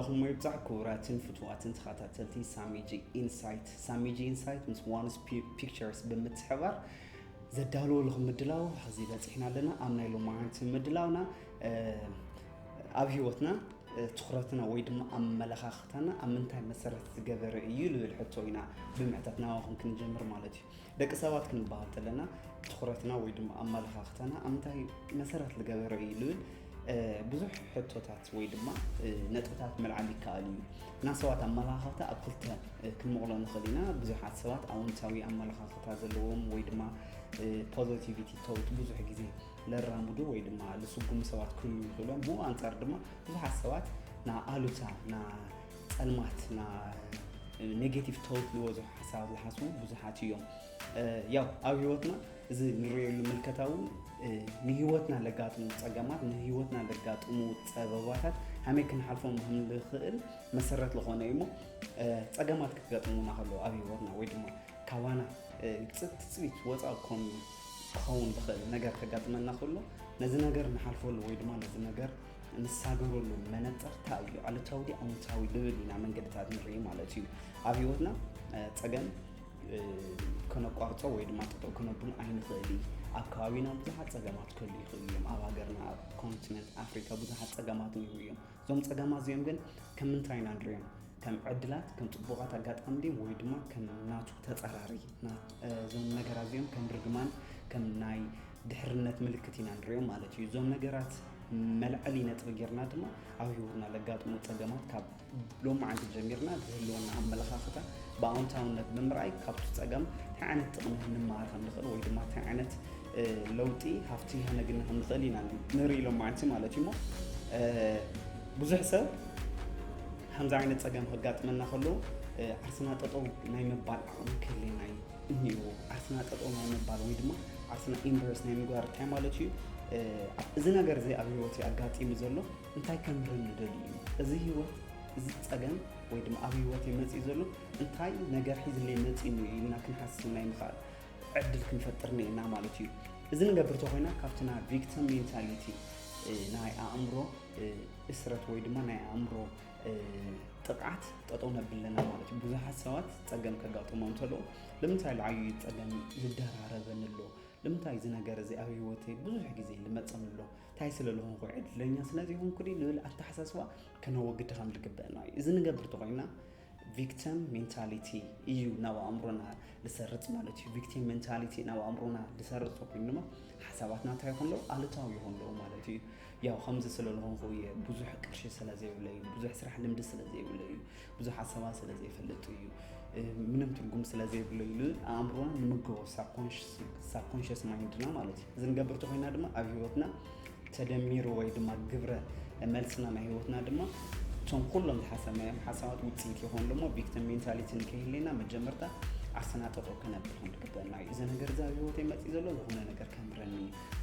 ኹም ይብጻሕ ክቡራትን ፍትዋትን ተኸታተልቲ ሳሚጂ ኢንሳይት። ሳሚጂ ኢንሳይት ምስ ዋንስ ፒክቸርስ ብምትሕባር ዘዳለወልኹም ምድላው ሕዚ በጺሕና ኣለና። ኣብ ናይ ሎማዓንቲ ምድላውና ኣብ ህይወትና ትኹረትና ወይ ድማ ኣመለኻኽታና ኣብ ምንታይ መሰረት ዝገበረ እዩ ልብል ሕቶ ኢና ብምዕታት ናባኹም ክንጀምር ማለት እዩ። ደቂ ሰባት ክንበሃል ተለና ትኹረትና ወይ ድማ ኣመለኻኽታና ኣብ ምንታይ መሰረት ዝገበረ እዩ ልብል ብዙሕ ሕቶታት ወይ ድማ ነጥብታት ምልዓል ይከኣል እዩ። እና ሰባት ኣመለኻኽታ ኣብ ክልተ ክንመቕሎ ንኽእል ኢና። ብዙሓት ሰባት ኣወንታዊ ኣመለኻኽታ ዘለዎም ወይ ድማ ፖዚቲቪቲ ቶት ብዙሕ ግዜ ለራምዱ ወይ ድማ ልስጉሙ ሰባት ክህሉ ይኽእሎም። ብኡ ኣንጻር ድማ ብዙሓት ሰባት ና ኣሉታ ና ጸልማት ና ኔጌቲቭ ቶት ዝበዝሑ ሓሳባት ዝሓስቡ ብዙሓት እዮም። ያው ኣብ ህይወትና እዚ ንሪኦሉ ምልከታ እውን ንህይወትና ለጋጥሙ ጸገማት ንህይወትና ለጋጥሙ ጸበባታት ሃመይ ክንሓልፎም ከም ንኽእል መሰረት ዝኾነ እዩ እሞ ጸገማት ክገጥሙና ከለዉ ኣብ ህይወትና ወይ ድማ ካባና ትጽቢት ወፃእ ክኾኑ ክኸውን ዝኽእል ነገር ከጋጥመና ከሎ ነዚ ነገር ንሓልፈሉ ወይ ድማ ነዚ ነገር ንሳገረሉ መነፅር እንታይ እዩ? ኣሉታዊ ድዩ ኣወንታዊ ንብል ኢና መንገድታት ንርኢ ማለት እዩ። ኣብ ህይወትና ፀገም ከነቋርፆ ወይ ድማ ጠጠው ክነብሉ ኣይንኽእል እዩ። ኣብ ከባቢና ብዙሓት ፀገማት ክህሉ ይኽእሉ እዮም። ኣብ ሃገርና ኣብ ኮንቲነንት ኣፍሪካ ብዙሓት ፀገማት ንህቡ እዮም። እዞም ፀገማት እዚኦም ግን ከም ምንታይ ኢና ንሪኦም? ከም ዕድላት፣ ከም ፅቡቓት ኣጋጣሚ ድዮም ወይ ድማ ከም ናቱ ተፃራሪ? እዞም ነገራት እዚኦም ከም ርግማን ከም ናይ ድሕርነት ምልክት ኢና ንሪኦም ማለት እዩ። እዞም ነገራት መልዐሊ ነጥቢ ጌርና ድማ ኣብ ህይወትና ለጋጥሙ ፀገማት ካብ ሎማዓንቲ ጀሚርና ዝህልወና ኣመለኻኽታ ብኣወንታውነት ብምርኣይ ካብቱ ፀገም እንታይ ዓይነት ጥቕሚ ክንመሃር ከም ንኽእል ወይ ድማ እንታይ ዓይነት ለውጢ ሃፍቲ ከነግኒ ከም ንኽእል ኢና ንርኢ ሎማዓንቲ ማለት እዩ። እሞ ብዙሕ ሰብ ከምዚ ዓይነት ፀገም ከጋጥመና ከሎ ዓርስና ጠጠው ናይ ምባል ዓቕሚ ክህልየና እዩ እኒኦ። ዓርስና ጠጠው ናይ ምባል ወይ ድማ ዓርስና ኢምብረስ ናይ ምግባር እንታይ ማለት እዩ? እዚ ነገር እዚ ኣብ ህይወት ኣጋጢሙ ዘሎ እንታይ ከምርን ንደሊ እዩ? እዚ ህይወት እዚ ፀገም ወይ ድማ ኣብ ህይወት መፅኢ ዘሎ እንታይ ነገር ሒዝለይ መፂኡ ኢልና ክንሓስብ ናይ ምኽኣል ዕድል ክንፈጥር ኒኤና ማለት እዩ። እዚ ንገብር ተኮይና ካብቲ ናይ ቪክቲም ሜንታሊቲ ናይ ኣእምሮ እስረት ወይ ድማ ናይ ኣእምሮ ጥቕዓት ጠጠው ነብለና ማለት እዩ። ብዙሓት ሰባት ፀገም ከጋጥሞም እንተሎ ንምንታይ ለዓዩ ፀገም ዝደራረበን ኣሎ? ንምንታይ እዚ ነገር እዚ ኣብ ህይወተይ ብዙሕ ግዜ ልመፀን ኣሎ? እንታይ ስለ ዝኾንኩ ዕድለኛ ስለ ዘይኮንኩ ድዩ ልብል ኣተሓሳስባ ከነወግድ ከም ዝግበአና እዩ። እዚ ንገብር ተኮይና ቪክቲም ሜንታሊቲ እዩ ናብ ኣእምሮና ዝሰርፅ ማለት እዩ። ቪክቲም ሜንታሊቲ ናብ ኣእምሮና ዝሰርፅ ኮይኑ ድማ ሓሳባትና እንታይ ይኾን ኣለዉ? ኣሉታዊ ይኾን ኣለዉ ማለት እዩ። ያው ከምዚ ስለ ዝኾንኩ እየ፣ ብዙሕ ቅርሺ ስለ ዘይብለዩ፣ ብዙሕ ስራሕ ልምዲ ስለ ዘይብለዩ፣ ብዙሓት ሰባት ስለ ዘይፈልጥ እዩ፣ ምንም ትርጉም ስለ ዘይብለዩ ኢሉ ኣእምሮና ንምገቦ ሳብኮንሽስ ማይንድና ማለት እዩ። እዚ ንገብር ተኮይና ድማ ኣብ ህይወትና ተደሚሩ ወይ ድማ ግብረ መልስና ናይ ህይወትና ድማ እቶም ኩሎም ዝሓሰብናዮም ሓሳባት ውፅኢት ይኾኑ። እሞ ቪክቲም ሜንታሊቲ ንከይህልየና መጀመርታ ዓርስና ጠጠው ከነብል ከም ዝግበአና እዩ። እዚ ነገር እዚ ኣብ ህይወተይ መፅእ ዘሎ ዝኾነ ነገር ከምረኒ፣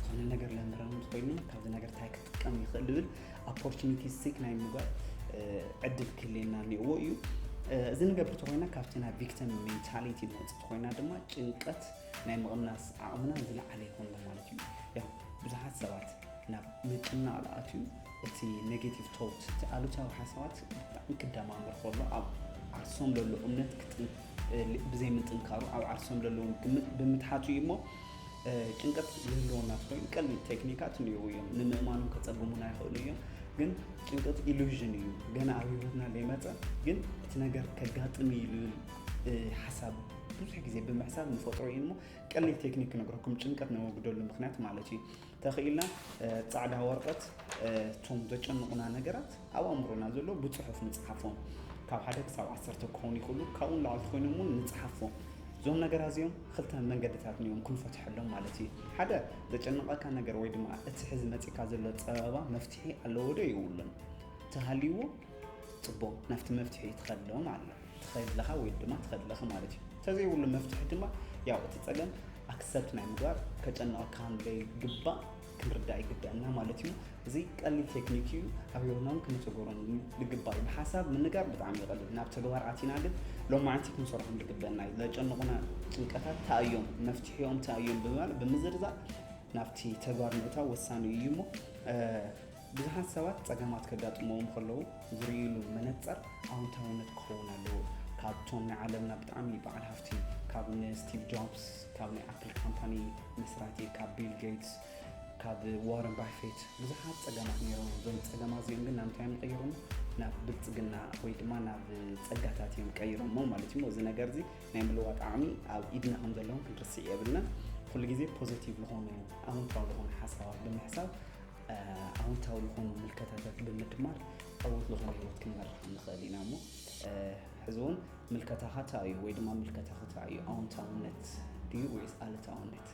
ዝኾነ ነገር ለምረኒ እንተኮይኑ ካብዚ ነገር እንታይ ክጥቀም ይኽእል ዝብል ኦፖርቹኒቲ ሲክ ናይ ምግባር ዕድል ክህልየና እኒኦዎ እዩ። እዚ ንገብር ተኮይና ካብቲ ናይ ቪክቲም ሜንታሊቲ ንወፅእ ተኮይና ድማ ጭንቀት ናይ ምቕናስ ዓቕምና ዝለዓለ ይኾን ኣሎ ማለት እዩ። ያው ብዙሓት ሰባት ናብ ምጭናቕ ዝኣትዩ እቲ ኔጌቲቭ ቶት እቲ ኣሉታዊ ሓሳባት ብጣዕሚ ክደማመር ከሎ ኣብ ዓርሶም ዘሎ እምነት ክጥን- ብዘይ ምጥንካሩ ኣብ ዓርሶም ዘለዎም ግምት ብምትሓቱ እዩ እሞ ጭንቀት ዝህልወና ትኮይኑ ቀሊል ቴክኒካት እንየው እዮም። ንምእማኖም ከፀግሙና ይኽእሉ እዮም፣ ግን ጭንቀት ኢሉዥን እዩ። ገና ኣብ ህይወትና ዘይመፀ ግን እቲ ነገር ከጋጥም እዩ ዝብል ሓሳብ ብዙሕ ግዜ ብምሕሳብ ንፈጥሮ እዩ እሞ ቀሊል ቴክኒክ ክነግረኩም ጭንቀት ነወግደሉ ምክንያት ማለት እዩ። ተኽኢልና ፃዕዳ ወረቐት እቶም ዘጨንቑና ነገራት ኣብ ኣእምሮና ዘሎ ብፅሑፍ ንፅሓፎም። ካብ ሓደ ክሳብ ዓሰርተ ክኾኑ ይኽእሉ፣ ካብኡ ንላዕሊ ኮይኖም እውን ንፅሓፎም። እዞም ነገራት እዚኦም ክልተ መንገድታት እዮም ክንፈትሐሎም ማለት እዩ። ሓደ ዘጨንቐካ ነገር ወይ ድማ እቲ ሕዚ መፂካ ዘሎ ፀበባ መፍትሒ ኣለዎ ዶ የብሉን? ተሃልይዎ ፅቡቕ ናብቲ መፍትሒ ትኸድሎ ማለት ትኸድለኻ ወይ ድማ ትኸድለኺ ማለት እዩ። እንተዘይብሉ መፍትሒ ድማ ያው እቲ ፀገም ኣክሰፕት ናይ ምግባር ከጨንቐካ ከም ዘይግባእ ክንርዳእ ይግበአና ማለት እዩ። እዚ ቀሊል ቴክኒክ እዩ። ኣብ ህይወትና እውን ክንትግበሮ ዝግባእ እዩ። ብሓሳብ ምንጋር ብጣዕሚ ይቐልል፣ ናብ ተግባር ኣቲና ግን ሎማዕንቲ ክንሰርሖም ዝግበአና እዩ። ዘጨንቑና ጭንቀታት እንታይ እዮም፣ መፍትሒኦም እንታይ እዮም ብምባል ብምዝርዛር ናብቲ ተግባር ምእታው ወሳኒ እዩ እሞ ብዙሓት ሰባት ጸገማት ከጋጥመዎም ከለዉ ዝርእይሉ መነጸር ኣውንታውነት ክኸውን ኣለዎ። ካብቶም ናይ ዓለምና ብጣዕሚ በዓል ሃፍቲ፣ ካብ ንስቲቭ ጆብስ፣ ካብ ናይ ኣፕል ካምፓኒ መስራቲ፣ ካብ ቢል ጌትስ፣ ካብ ዋረን ባፌት ብዙሓት ጸገማት ነይሮም። እዞም ጸገማት እዚኦም ግን ናብ እንታይ እዮም ቀይሮሞ? ናብ ብልጽግና ወይ ድማ ናብ ጸጋታት እዮም ቀይሮሞ ማለት እዩ። እዚ ነገር እዚ ናይ ምልዋጥ ዓቕሚ ኣብ ኢድና ከም ዘለዎም ክንርስዕ የብልና። ኩሉ ግዜ ፖዚቲቭ ዝኾነ ኣውንታዊ ዝኾነ ሓሳባት ብምሕሳብ ኣውንታዊ ዝኾኑ ምልከታታት ብምድማር ዕውት ዝኾነ ህይወት ክንመርሕ ንኽእል ኢና። እሞ ሕዚ እውን ምልከታኻ እንታይ እዩ ወይ ድማ ምልከታኻ እንታይ እዩ? ኣውንታውነት ድዩ ወይስ ኣሉታውነት?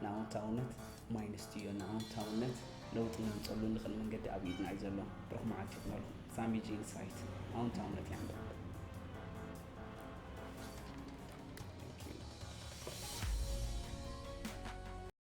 ንኣውንታውነት ማይንስ ድዮ? ንኣውንታውነት ለውጢ ነምፀሉ ንኽእል መንገዲ ኣብ ኢድና እዩ ዘሎ። ብሩኽ መዓልቲ ይኹነልኩም። ሳሚ ጂ ኢንሳይት ኣውንታውነት ይዓንብብ።